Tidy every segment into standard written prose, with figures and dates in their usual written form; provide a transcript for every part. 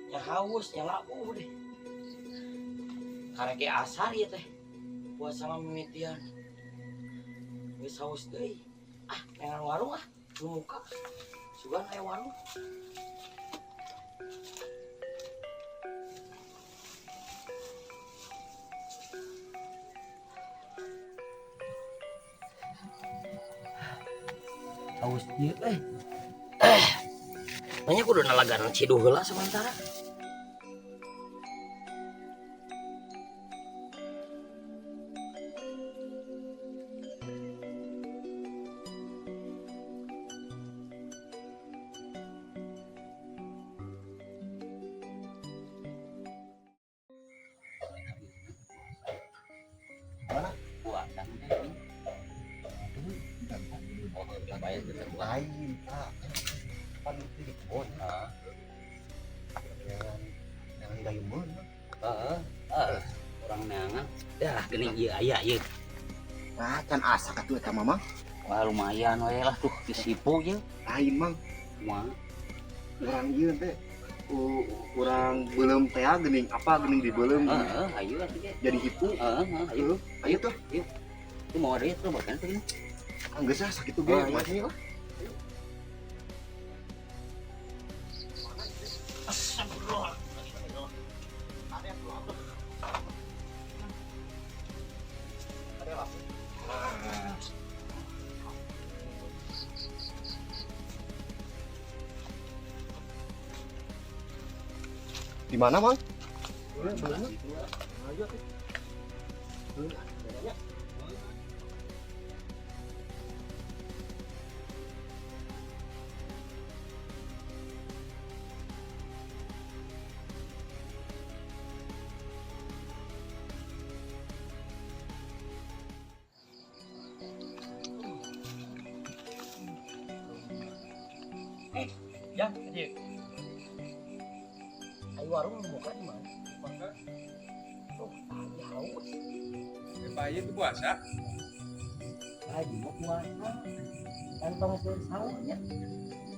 Ya haus, ya labu deh. Karek asar ya teh. Puasa mah mimitian. Geus haus deui. Ah, neangan warung ah, nu muka. Sugan aya warung. Haus ieu eh. Banyak kudu nalagan ciduh heula sementara. Lain, Pak. Pan itu di kebon. Jangan gayung beunang. Heeh, heeh. Urang neangan. Dah geuning ieu aya ieu. Ah, can asak atuh eta mah, Mang. Wah lumayan we lah tuh disipu ieu. Lain, Mang. Kumaha? Urang ieu teh urang beuleum teh geuning apa geuning dibeuleum. Heeh, ayo atuh ge. Jadi hipu. Heeh, heeh, ayo. Ayo tuh. Itu mau ada itu bahkan tuh gini. Ah, geus ah sakitu ge Oh, iya. masih lah. Di mana, Mang? Ya, jadi. Ayo warung buka di mana? Tuh, tadi haus. Bayi itu puasa. Lagi mau puasa. Kantong seur sahurnya.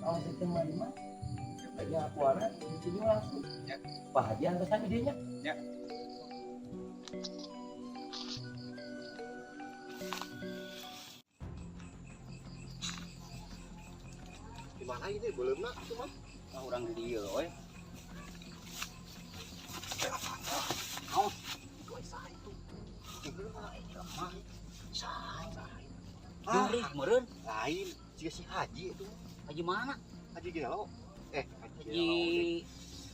Tong setengah lima. Ya puasa di sini langsung. Ya. Pak Haji antosan idenya. Ya. Di mana ini beuleumna itu, Mang? Ah urang di dieu we. Itu ai saha itu? Ah, meureun. Lain, jika si Haji itu. Haji mana? Haji Gelo. Haji Haji Gelo.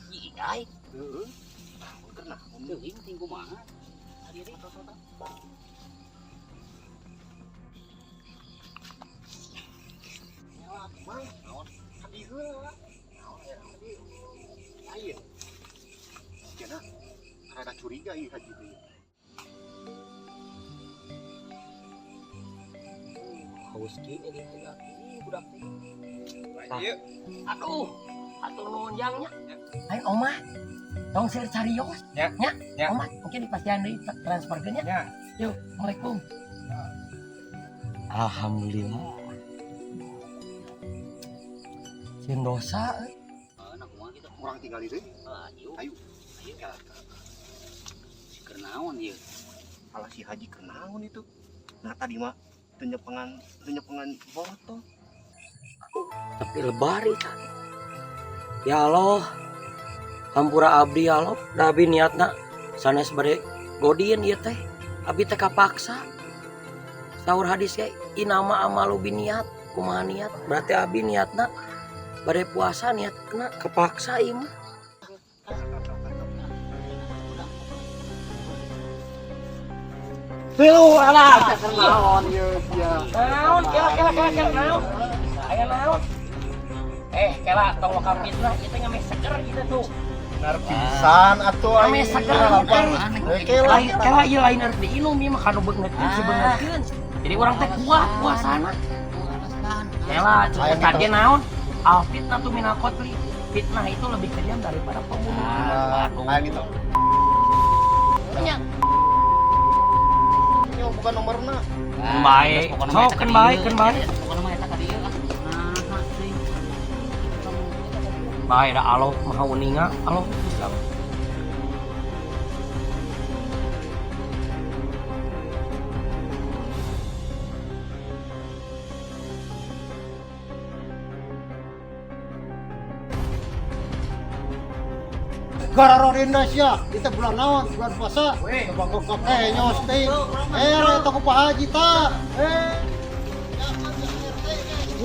Haji Idai. Heeh. Naon keur naon? Teuing ting kumaha? Tadi teh. Ya, Mang. Naon? Haji heula. Naon ya? Haji. Lain. Jana rada curiga ieu Haji teh. Haus kieu jadi teh ih budak teh. Bayi. Aduh, atur nuhun jangnya. Ayo omah. Tong seur carios. Ya. Nya. Ya. Omah, mungkin dipastian deui transferkeun nya. Ya. Yuk, Assalamualaikum. Alhamdulillah. Sieun dosa euy. Heeh, nah kumaha kitu? Urang tinggal di deui. Ayo. Ayo. Ayo. Si keur naon ieu? Alah si Haji keur naon itu? Nah tadi mah teu nyepengan botol. Tapi lebar itu. Ya Allah. Hampura abdi ya Allah, da abi niatna sanes bade godin ieu teh. Abi teh kapaksa. Saur hadis ge inama amalu biniat, kumaha niat? Berarti abi niatna bade puasa niatna kepaksa ieu mah. Tilu alah. Naon ieu sia? Naon kela kela kela kela naon? Aya naon? Eh, kela tong lokal fitnah ieu teh ngameh seger ieu tuh. Benar pisan atuh Ame aing. seger ieu teh. Eh, kela. Lain kela ieu lain arek diinum ieu mah kanu beungeutkeun sibeungeutkeun. Jadi urang teh kuat puasana. Kela Ayam cek tadi naon? Al fitnah tu minal qatli. Fitnah itu lebih kejam daripada pembunuhan. Nah, kayak gitu. Nya. Ini bukan nomorna. Baik. Sok keun bae keun bae. Pokona mah eta ka dieu ah. Nah, teuing. Bae da Allah Maha Uninga, Allah bisa. Gararorinda sia, itu bulan naon? Bulan puasa. Bangkok kok nyos teh. Eh, eta ku Pak Haji ta. Eh.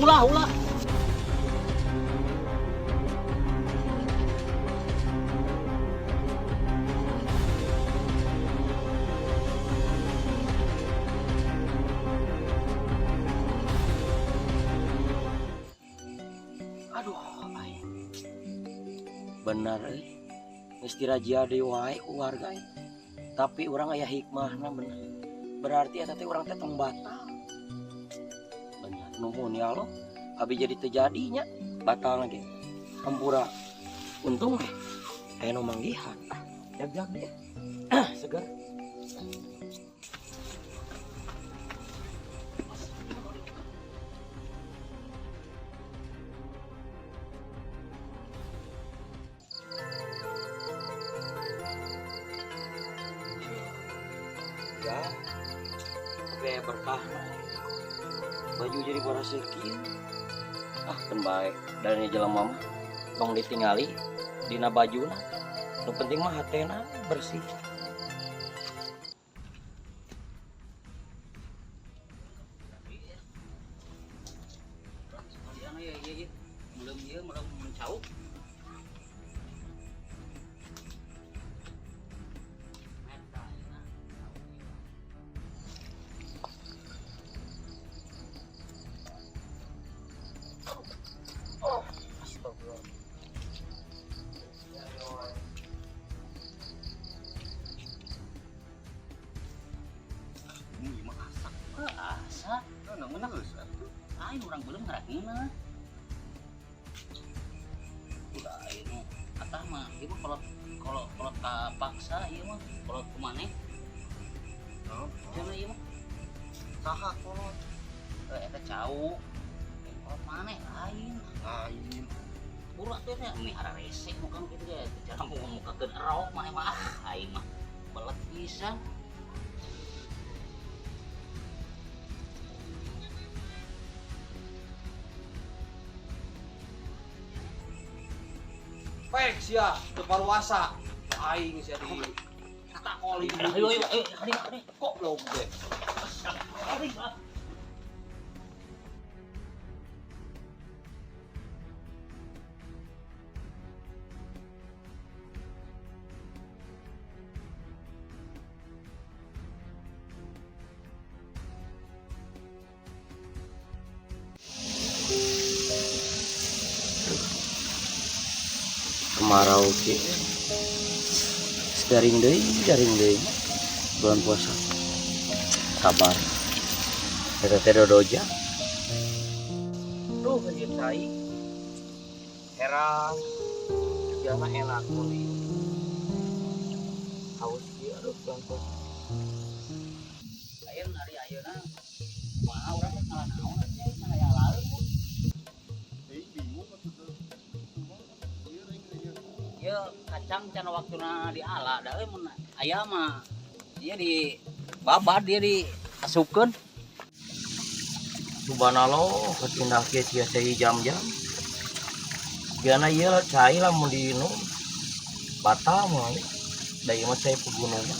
Ulah, ulah. Aduh, aing. Bener euy. Geus dirajia deui wae ku warga euy. Tapi urang aya hikmahna bener. Berarti eta teh urang teh tong batal. Bener, nuhun ya Allah. Abi jadi teu jadinya batal lagi. Hampura. Untung we aya nu manggihan. Ah, jag-jag dia. Seger. Ya, tapi aya berkah baju jadi baraseuh kieu. Ah, keun bae da jelema mah tong ditingali dina bajuna, nu penting mah hatena bersih. Sekalian ieu ieu ieu. Belum ieu belum mencauk. Eta ieu. Astagfirullah. Ini mah asak. Asa, Nah, namun geus atuh. aing urang belum ngarakeunna. Udah ieu mah atah mah ieu mah kolot kolot kolot kapaksa ieu mah kolot kumaneh. Oh, Cenah ieu mah saha kolot? Eta cau. Kolot maneh lain. Lain. Burak teh teh meni hararese muka nu kitu ge. Jarang mukakeun erok maneh mah, ah aing mah belet pisan. Pek sia, teu paruasa. Aing sia di takoli. Ayo ayo ayo ayo ayo. Kok lo ge? Ayo. Kemarau kieu. Garing deui, garing deui. Bulan puasa. Sabar. Eta teh dodoja. Duh, anjir cai. Herang. Jalma enak mun ieu. Haus kieu aduh bulan puasa. Ayeuna ari ayeuna kumaha urang teh ngalah naon atuh nya aya laeun. Euy, bingung atuh teh. Ieu aing teh ieu. Ieu kacang can waktuna diala da euy mun aya mah ieu di babad ieu di asupkeun. Subhanallah, ketindah kieu sia cai jam-jam. Biana ieu cai lamun diinum. Batal mah da ieu mah cai pegunungan.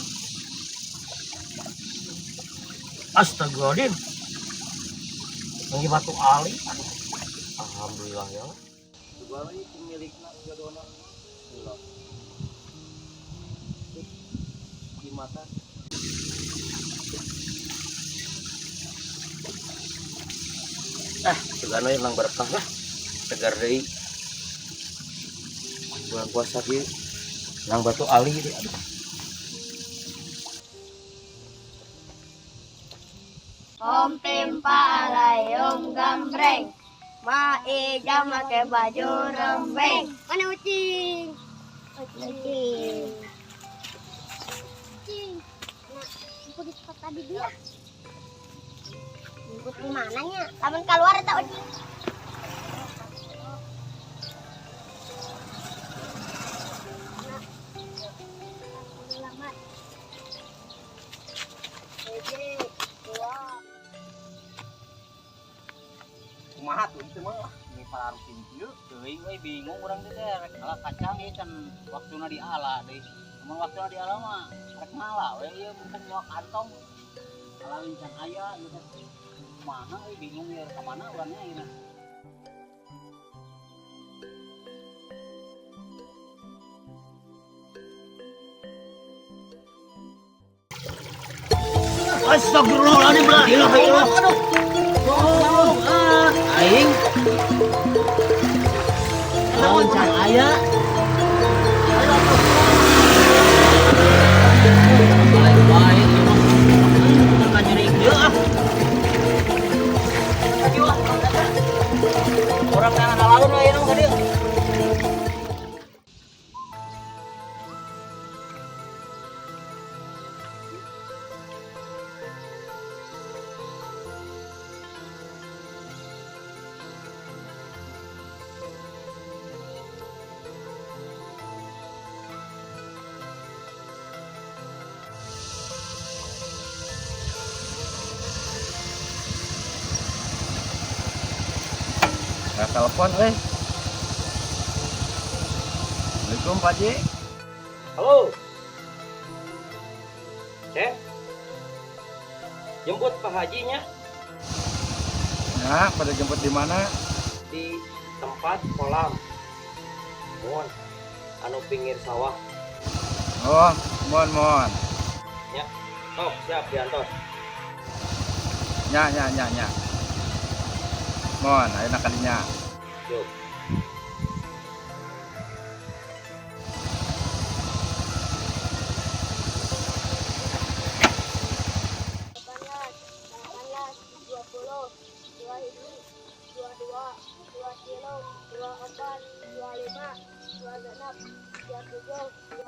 Astagfirullahaladzim. Lagi batu ali. Aduh. Alhamdulillah ya. Coba lagi pemilikna jodona. Bismillah. Di mata. Segana yang berkah lah. Segar deui. Bulan puasa kieu. Nang batu ali deui. Aduh. Om pimpa alayum gambreng, Ma Ija make baju rembeng. Mana ucing? Ucing. Ucing. Nah, jemput di tempat tadi dia. Jemput di mananya? Lamun keluar tak ucing? Kumaha tuh itu mah. Ini pararukin kieu teuing euy bingung urang teh rek ala kacang ieu can waktuna diala deui. Mun waktuna diala mah rek ngala we ieu mumpung moal kantong. Ala can aya ieu teh. Kumaha euy bingung ieu ka mana urangnya ieu. Astagfirullahaladzim, la ilaha illallah. Aduh. Aing. Lawan can aya. Baik-baik ieu mah. Orang tangan lalu aya nu ka dieu. Nggak telepon, eh. Assalamualaikum, Pak Haji. Halo. Cek. Jemput Pak Hajinya. Nah, pada jemput di mana? Di tempat kolam. Mohon. Anu pinggir sawah. Oh, mohon, mohon. Ya. Sok, siap diantos. Ya, ya, ya, ya. Mohon, ayo nak kalinya. Yuk.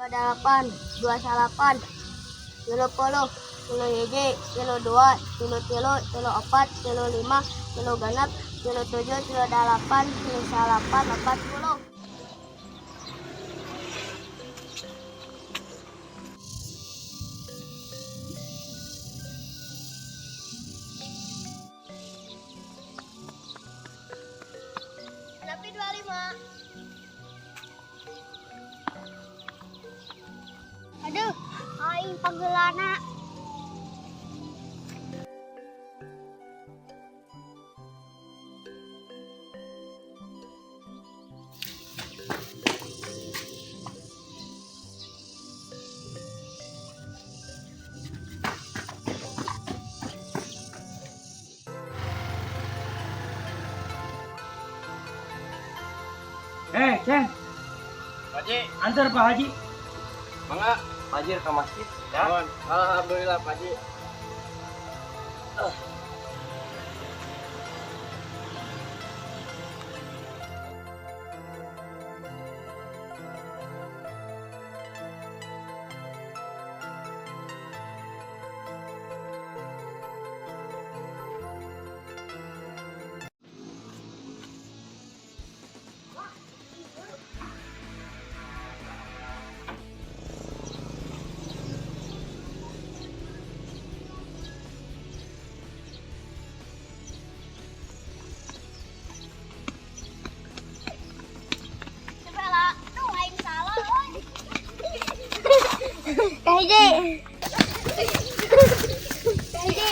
Delapan, 28, 30, 31, 32, 33, 34, 35, 36, 37, 38, 39, 40. Tapi 25. Aduh, aing panggelana. Ceng. Pak Haji, antar Pak Haji. Mangga. Pak Haji ke masjid. Ya. Alhamdulillah Pak Haji. Kahiji. Kahiji.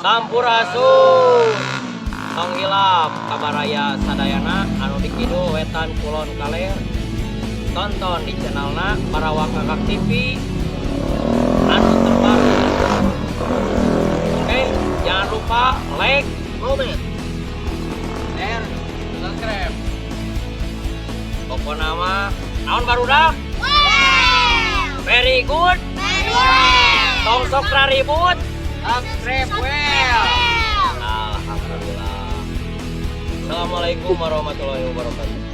Sampurasun. Tong hilap kabaraya sadayana anu di kidul, wetan, kulon, kaler. Tonton di channelna Parawang Kakak TV anu terbaru. Oke, jangan lupa like, Komen. Share, subscribe. Pokokna mah naon, barudak? Well. Very good. Very well. Tong sok ribut. Subscribe well. Alhamdulillah. Assalamualaikum warahmatullahi wabarakatuh.